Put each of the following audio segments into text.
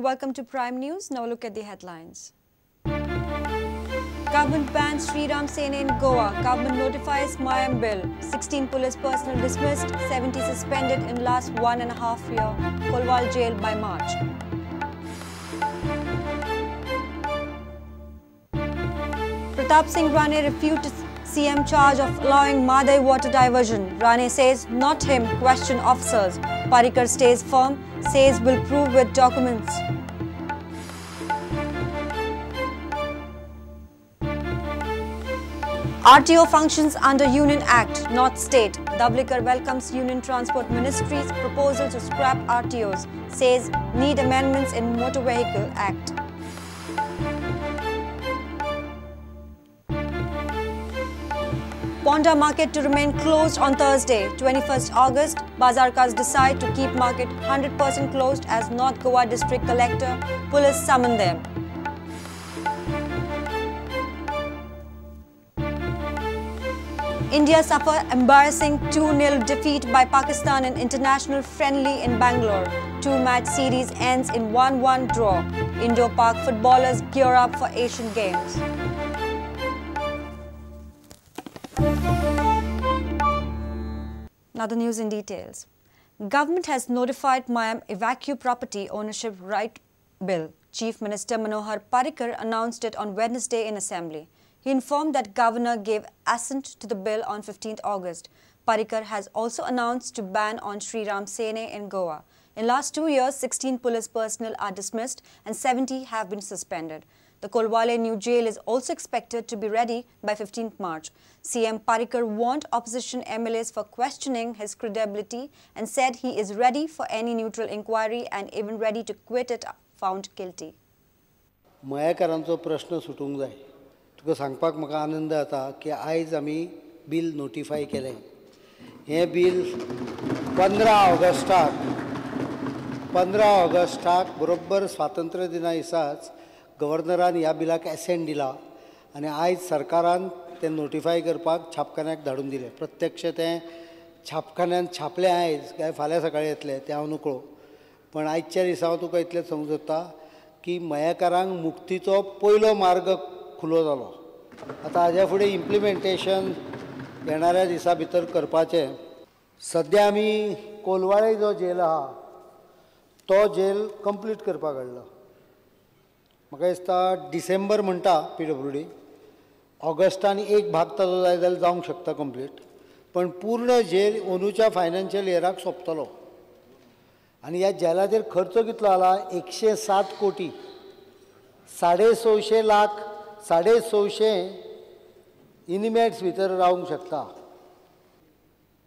Welcome to Prime News. Now look at the headlines. Government bans Sri Ram Sena in Goa. Government notifies Mayem bill. 16 police personnel dismissed, 70 suspended in last 1.5 year. Colvale jail by March. Pratap Singh Rane refutes CM charge of allowing Mhadei water diversion. Rane says not him, question officers. Parrikar stays firm, says will prove with documents. RTO functions under Union Act, not state. Dhavalikar welcomes Union Transport Ministry's proposal to scrap RTOs, says need amendments in Motor Vehicle Act. Ponda market to remain closed on Thursday, 21st August. Bazarkars decide to keep market 100% closed as North Goa District Collector police summon them. India suffer embarrassing 2-0 defeat by Pakistan in international friendly in Bangalore. Two-match series ends in 1-1 draw. Indo-Pak footballers gear up for Asian Games. Now the news in details. Government has notified Mayem Evacuee Property Ownership Right Bill. Chief Minister Manohar Parrikar announced it on Wednesday in Assembly. He informed that Governor gave assent to the bill on 15th August. Parrikar has also announced to ban on Sri Ram Sena in Goa. In last 2 years, 16 police personnel are dismissed and 70 have been suspended. The Colvale new jail is also expected to be ready by 15th March. CM Parrikar warned opposition MLAs for questioning his credibility and said he is ready for any neutral inquiry and even ready to quit it found guilty. मयेकारांचो प्रश्न सुटूंक जाय. तुका सांगपाक म्हाका आनंद जाता की आयज आमी बील नोटिफाय केलें. हें बील 15 ऑगस्टाक बरोबर स्वातंत्र्य दिना दिसाच गव्हर्नरान ह्या बिलाक एसेंट दिला आनी आयज सरकारान तें नोटिफाय करपाक छापखान्याक धाडून दिलें. प्रत्यक्ष तें छापखान्यान छापलें आयज काय फाल्यां सकाळीं येतलें तें हांव नकळो, पण आयच्या दिसा हांव तुका इतलेंच सांगूंक सोदता की मयेकारांक मुक्तीचो पयलो मार्ग खुलो जालो. आतां हाज्या फुडें इम्प्लिमेंटेशन येणाऱ्या दिसा भितर करपाचें. सद्या आमी कोलवाळे जो जेल आहा तो जेल कंप्लीट करपाक हाडलो. म्हाका दिसता डिसेंबर म्हणटा PWD, ऑगस्टान एक भाग ताजो जाय जाल्यार जावंक शकता कंप्लीट, पण पूर्ण जेल अंदूच्या फायनान्शियल इयराक सोंपतलो. आनी ह्या जेलाचेर खर्च कितलो आला 107 कोटी, 625 लाख, 625 इनिमेट्स भितर रावंक शकता.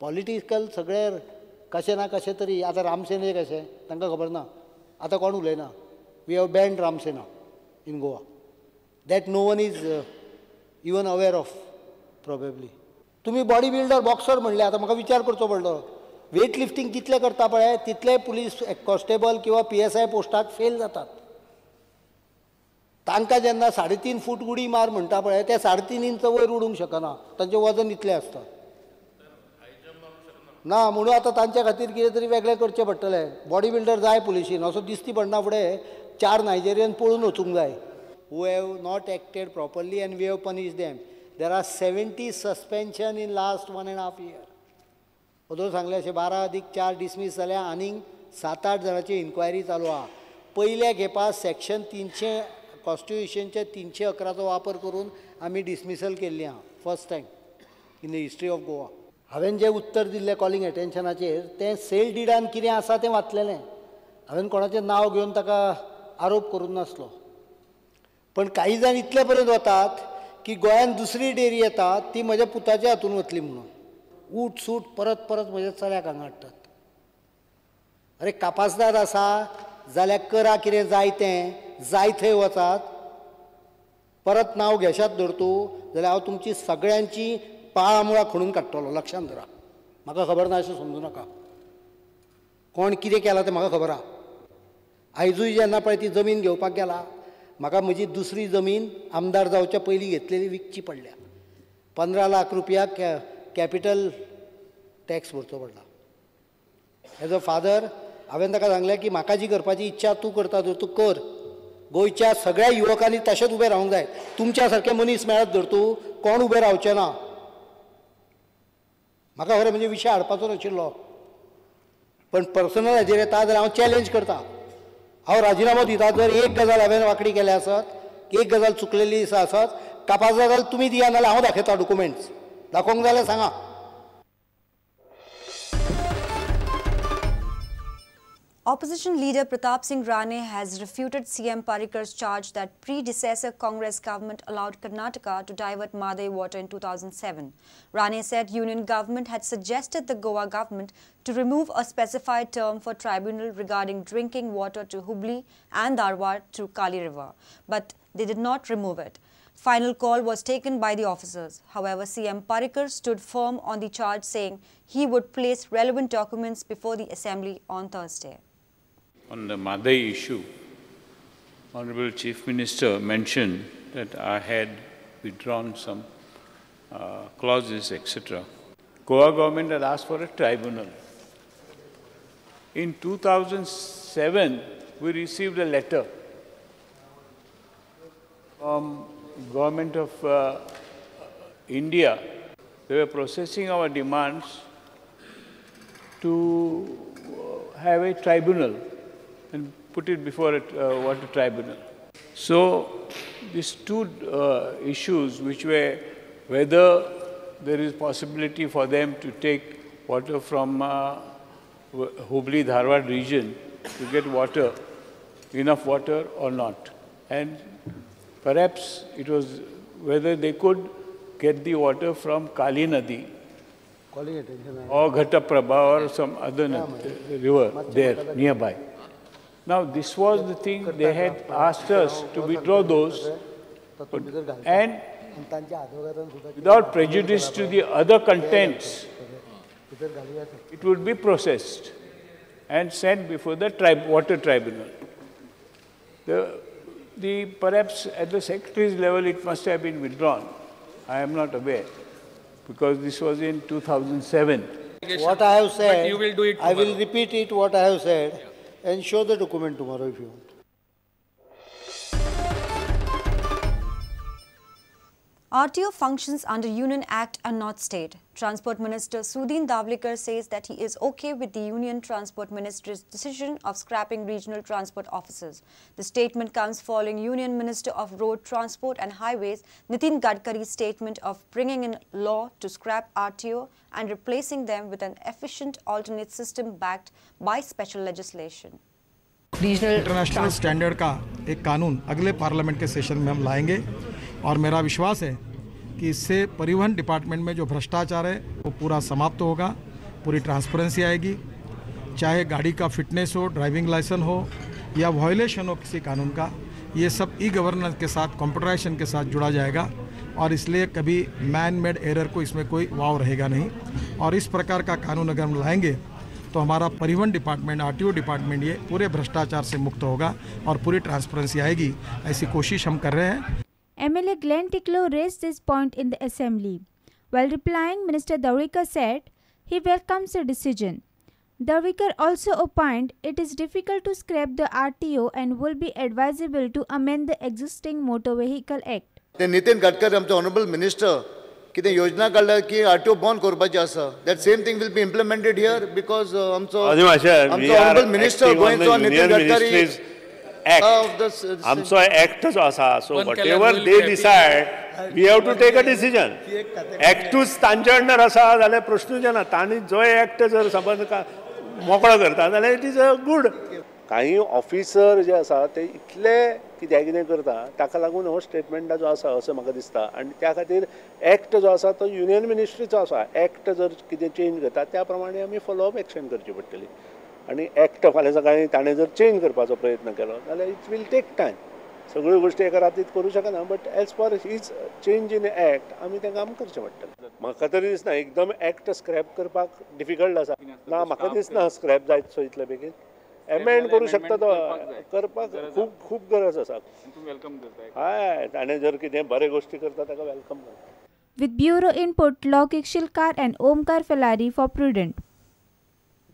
पॉलिटिकल सगळे कशें ना कशें तरी आतां रामसेने कशें तांकां खबर ना, आतां कोण उलयना. We have banned Ram Sena in Goa, that no one is even aware of probably. तुम्ही बॉडी बिल्डर बॉक्सर म्हणले, आतां म्हाका विचार करचो पडलो. वेट लिफ्टींग कितलें करता पळय तितले पुलीस कॉन्स्टेबल किंवा PSI पोस्टाक फेल जातात. तांकां जेन्ना 3.5 फूट उडी मार म्हणटा पळय ते 3.5 इंच वयर उडूंक शकना, तांचें वजन इतलें आसता ना. म्हणून आतां तांच्या खातीर कितें तरी वेगळें करचें पडटलें. बॉडी बिल्डर जाय पुलिशीन, असो दिसती पडना फुडें 4 नायजेरियन पळून वचूंक जाय. Who have not acted properly and we have punish them. There are 70 suspension in last 1.5 year. अदोर सांगलें अशें 12+4 डिसमीस जाल्या आनीक 7-8 जाणांची इन्क्वायरी चालू आहा. पयल्या खेपा सेक्शन 300 कॉन्स्टिट्युशनच्या 311चो वापर करून आमी डिसमिसल केल्ली आहा, first time in the history of Goa. हांवें जें उत्तर दिल्लें कॉलिंग एटेन्शनाचेर तें सेल डिडान कितें आसा तें वाचलेलें. हांवें कोणाचें नांव घेवन ताका आरोप करूंक नासलो. पण काही जाण इतले पर्यंत वतात की गोंयांत दुसरी डेअरी येता ती म्हज्या पुताच्या हातून वतली म्हणून ऊट सूट परत परत म्हज्या चल्याक हांगा हाडटात. अरे कापासदार आसा जाल्यार करा कितें जाय तें, जाय थंय वचात, परत नांव घेशात धर तूं जाल्यार हांव तुमची सगळ्यांची पाळां मुळां खणून काडटलो, लक्षांत धरा. म्हाका खबर ना अशें समजूं नाका. कोण कितें केलां तें म्हाका खबर आहा. आयजूय जेन्ना पळय ती जमीन घेवपाक गेला, म्हाका म्हजी दुसरी जमीन आमदार जावच्या पयलीं घेतलेली विकची पडल्या. 15 लाख रुपया कॅपिटल टॅक्स भरचो पडला. As a father हांवें ताका सांगलें की म्हाका जी करपाची इच्छा तूं करता जर तूं कर, गोंयच्या सगळ्या युवकांनी तशेंच उबें रावंक जाय. तुमच्या सारके मनीस मेळत जर तूं कोण उबें रावचें ना. म्हाका खरें म्हणजे विशय हाडपाचो नाशिल्लो, पण पर्सनल हाजेर येता जाल्यार हांव चॅलेंज करता, हांव राजिनामो दिता. जर एक गजाल हांवें वांकडी केल्या आसत, एक गजाल चुकलेली आसा आसत, कापास जाल्यार तुमी दिया, नाल्यार हांव दाखयता डॉक्युमेंट्स. दाखोवंक जाल्यार सांगा. Opposition leader Pratap Singh Rane has refuted CM Parrikar's charge that predecessor Congress government allowed Karnataka to divert Mhadei water in 2007. Rane said union government had suggested the Goa government to remove a specified term for tribunal regarding drinking water to Hubli and Dharwad through Kali River, but they did not remove it. Final call was taken by the officers. However, CM Parrikar stood firm on the charge, saying he would place relevant documents before the assembly on Thursday. On the Mhadei issue, Honorable Chief Minister mentioned that I had withdrawn some clauses, etc. Goa government had asked for a tribunal. In 2007, we received a letter from Government of India. They were processing our demands to have a tribunal and put it before a water tribunal. So these two issues, which were whether there is possibility for them to take water from Hubli Dharwad region to get water, enough water or not. And perhaps it was whether they could get the water from Kali Nadi or Ghataprabha or some other river there nearby. Now, this was the thing they had asked us to withdraw those, and without prejudice to the other contents, it would be processed and sent before the water tribunal. Perhaps at the secretary's level it must have been withdrawn. I am not aware, because this was in 2007. What I have said, you will do it tomorrow. I will repeat it what I have said and show the document tomorrow if you want. RTO functions under Union Act and not state. Transport Minister Sudin Dhavalikar says that he is okay with the Union Transport Ministry's decision of scrapping regional transport offices. The statement comes following Union Minister of Road Transport and Highways Nitin Gadkari's statement of bringing in law to scrap RTO and replacing them with an efficient alternate system backed by special legislation. International standard का एक कानून अगले parliament K Seshan में हम लाएंगे और मेरा विश्वास है कि इससे परिवहन डिपार्टमेंट में जो भ्रष्टाचार है वो पूरा समाप्त होगा, पूरी ट्रांसपेरेंसी आएगी। चाहे गाड़ी का फिटनेस हो, ड्राइविंग लाइसेंस हो या वायलेशन हो किसी कानून का, ये सब ई गवर्नेंस के साथ, कंप्यूटराइजेशन के साथ जुड़ा जाएगा और इसलिए कभी मैन मेड एरर को इसमें कोई वाव रहेगा नहीं। और इस प्रकार का कानून अगर हम लाएंगे तो हमारा परिवहन डिपार्टमेंट, आरटीओ डिपार्टमेंट ये पूरे भ्रष्टाचार से मुक्त होगा और पूरी ट्रांसपेरेंसी आएगी। ऐसी कोशिश हम कर रहे हैं। MLA Glenn Ticlo raised this point in the assembly. While replying, Minister Dhavalikar said he welcomes the decision. Dhavalikar also opined it is difficult to scrap the RTO and will be advisable to amend the existing Motor Vehicle Act. ते नितीन गडकरी आमचे honourable minister कितें योजना काडल्या की RTO बंद करपाची आसा. That same thing will be implemented here because आमचो ऑनरेबल मिनिस्टर गोंयचो नितीन गडकरी एक्ट, आमचो एक्ट जो आसा, so whatever they decide we have to take a decision. एक्टूच तांचे अंडर आसा जाल्यार प्रश्नूच येना. तांणी जो एक्ट जर समज मोकळो करता जाल्यार it is a good. काही ऑफिसर जे आसा ते इतले कित्याक कितें करता ताका लागून हो स्टेटमेंट जो आसा अशें म्हाका दिसता. आनी त्या खातीर एक्ट जो आसा तो युनियन मिनिस्ट्रीचो आसा. एक्ट जर कितें चेंज करता त्या प्रमाणे आमी फॉलोअप एक्शन करची पडटली. आनी एक्ट फाल्यां सकाळीं ताणें जर चेंज करपाचो प्रयत्न केलो जाल्यार it will take time. सगळ्यो गोश्टी एका रातीत करूं शकना, but as per his change in act आमी तें काम करचें पडटलें. म्हाका तरी दिसना एकदम एक्ट स्क्रॅप करपाक डिफिकल्ट आसा. ना, म्हाका दिसना स्क्रॅप जायत सो इतले बेगीन. एमेंड करूं शकता तो, करपाक खूब खूब गरज आसा. हय, ताणें जर कितें बरे गोश्टी करता ताका welcome करता. With bureau input Laukik Shilkar and Omkar Felari for Prudent.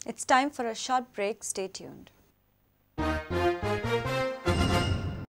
It's time for a short break. Stay tuned.